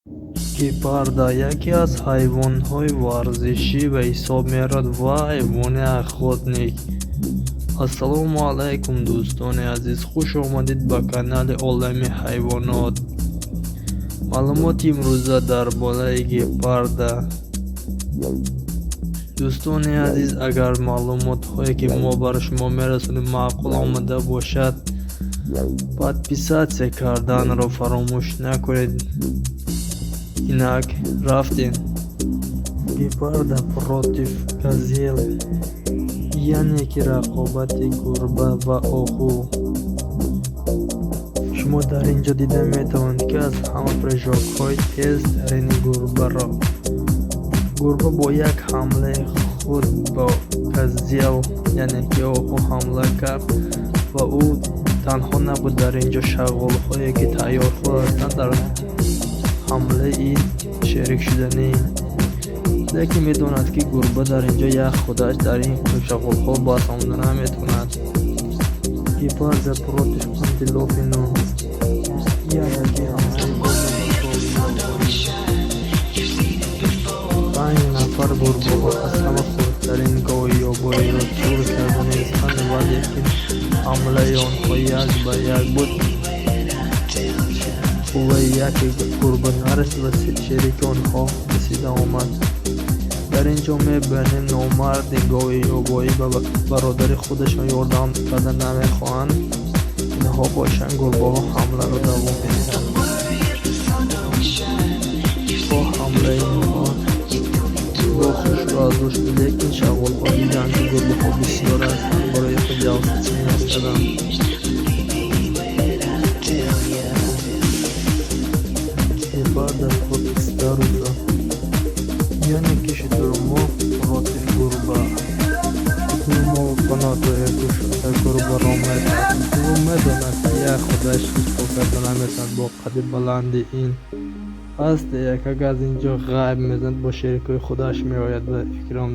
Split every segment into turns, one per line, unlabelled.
Гепарда яке аз ҳайвонҳои варзишӣ ба ҳисоб меравад ва ҳайвони охотник. Ассалому алайкум, дӯстони азиз, хуш омадед ба канали Олами ҳайвонот. Маълумоти имрӯза дар бораи гепарда. Дӯстони азиз, агар маълумотҳое, ки мо бар шумо мерасонем, маъқул омада бошад, подписаться карданро фаромӯш накунед. Инак, рафтем. Гепарда против газель, яъне ки рақобати гурба ва оҳу. Шумо дар ин ҷо дида метавонед, ки аз ҳама прыжокҳои тезтарини гурбаро. Гурба бо як ҳамлаи худ ба газель, яъне ки оҳу, ҳамла кард ва ӯ танҳо набуд. Дар ин ҷо шағолҳое, ки тайёрхӯр ҳастанд, дар ҳамлаи шерик шуданӣ, лекин медонад, ки гурба дар ин ҷо як худаш дар ин шағолҳо бас омада наметавонад. Гепарда против антилопину, яъне ки ҳамлаи гови. 5 нафар гурбаҳо аз ҳама хурдтарин гови ёбоиро сур карда нестанд, валекин ҳамлаи онҳо як ба як буд. Қувваи яке гурба нарасид ва шерики онҳо расида омад. Дар ин ҷо мебинем, номарди гови ёбоӣ ба бародари худашон ёрдам карда намехоҳанд. Инҳо бошанд, гурбаҳо, ҳамларо давом медиҳанд. Бо ҳамлаи инҳо бо хушрӯ шуд, лекин шағолҳо диданд, ки гурбаҳо бисёр ҳастанд, барои худ ҷавсачӣ мекарданд. Гепарда против страуса, яъне ки шутурмурғ против гурба. Шутурмурғ қанотҳои кушода гурбаро метарсад. Ӯ медонад, ки як худаш ҳеҷ кор карда наметавонад бо қадди баланди ин. Ҳаст як аз ин ҷо ғайб мезанад, бо шерикҳои худаш меояд. Ба фикрам,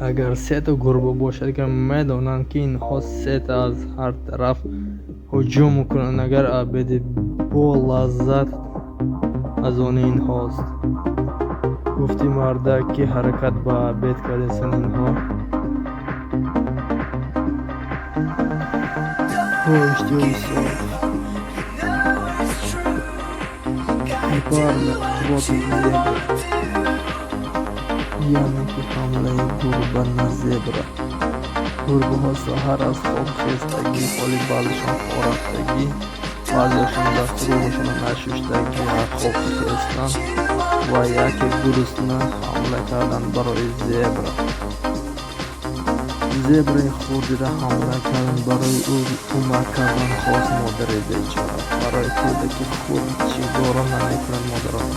агар сета гурба бошад, ки медонанд, ки инҳо сета аз ҳар тараф ҳуҷум мекунанд, агар обеди бо лаззат аз они инҳост. Гуфти мардак, ки ҳаракат ба обед кардасан инҳо. Бо иштиҳои соф. Гепарда против зебра, яъне ки ҳамлаи гурба на зебра. Гурбаҳо саҳар аз хоб хестагӣ, ҳоли баъзешон хо рафтагӣ, баъзеашон дасту рӯҳашонро нашуштагӣ аз хоб хестанд ва яке гурусна ҳамла карданд барои зебра. Зебраи хурдиро ҳамла карданд, барои ӯ кӯмак кардан хост модари бечора. Барои кӯдаки худ чӣ гора намекунад модарон.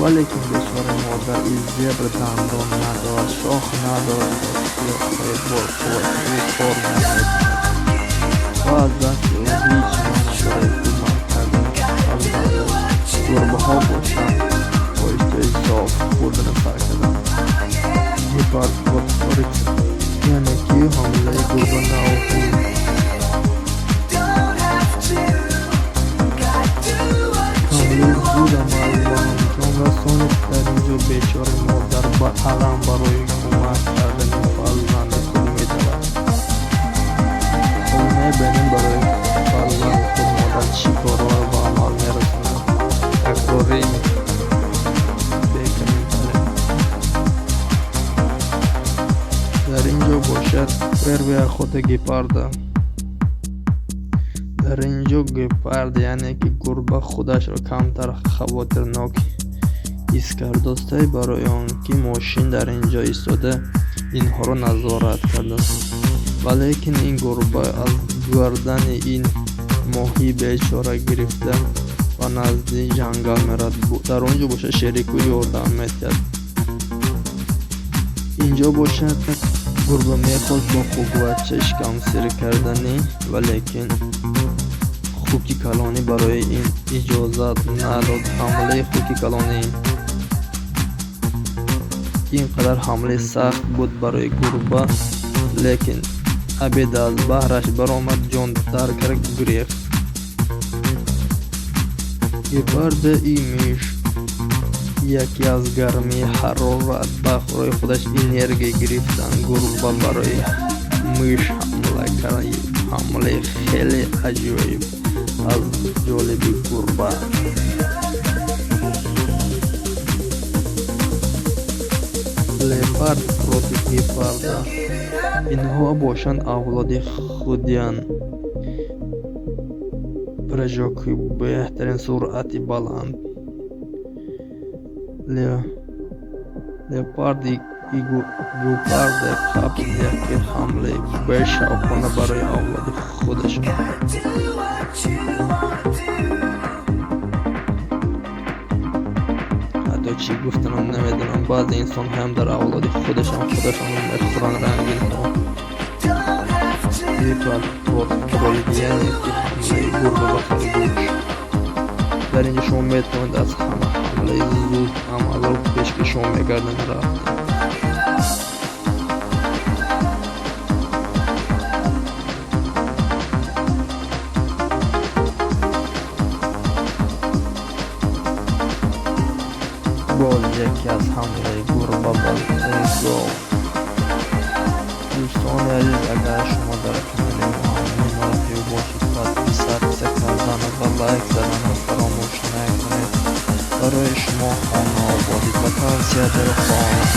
Валекин бечораи модар и зебра дандон надорад, шох надорад ва тұяқҳои боқуввати ӯ кор намекунад ва аз дасти ӯ ҳеҷ намонд барои кӯмак кардани фарзандаш. Гурбаҳо бошанд, бо иштиҳои соф хӯрдана сар карданд. Гепард против орикса, яъне ки ҳамлаи гурба на оҳу. Ҳамлаи зуд амал ба анҷом расонид. Дар ин ҷо бечораи модар ба алам барои кӯмак кардани фарзанди худ медавад. Ҳоло мебинем, барои фарзанди худ модар чӣ корҳоро ба амал мерасонад. Такрорӣ бе комментарий. Дар ин ҷо бошад первая охота гепарда. Дар ин ҷо гепард, яъне ки гурба, худашро камтар хавотирнок ҳис кардостай, барои он ки мошин дар ин ҷо истода инҳоро назорат кардааст. Валекин ин гурба аз гардани ин моҳии бечора гирифта ба назди ҷангал меравад. Дар он ҷо бошад, шерику ёрдам медиҳад. Инҷо бошад, гурба мехост бо хугвача шикамсер карданӣ, валекин хуки калонӣ барои ин иҷозат надод. Ҳамлаи хуки калонӣ ин қадар ҳамлаи сахт буд барои гурба, лекин обед аз баҳраш баромад, ҷон дар кард, гурехт. Гепарда и миш яке аз гармии ҳарорат барои худаш энергия гирифтан. Гурба барои миш ҳамла кард. Ҳамлаи хеле аҷоиб аз ҷониби гурба. Леопард против гепарда. Инҳо бошанд авлоди худян. Прыжоки беҳтарин, суръати баланд. Леопард и гепарда қабл яке ҳамлаи бешавқона барои авлоди худашон. Ҳатто чӣ гуфтанам намедонам. Баъзе инсонҳоям дар авлоди худашон худашонро мехӯранд рангинҳо. Леопард против кролик, яъне ки ҳамлаи гурба ба харгӯш. Дар инҷо шумо метавонед аз ҳама ҳамлаи зуд амалро пеш ки шумо мегарданд рафта. Боз яке аз ҳамлаи гурба ба гов. Дӯстони азиз, агар шумо дар канали мо аввалин маротиба бошед, подписаться кардан ва лайк заданро фаромӯш накунед. Барои шумо хонаободӣ ва тавсия дилхоҳам.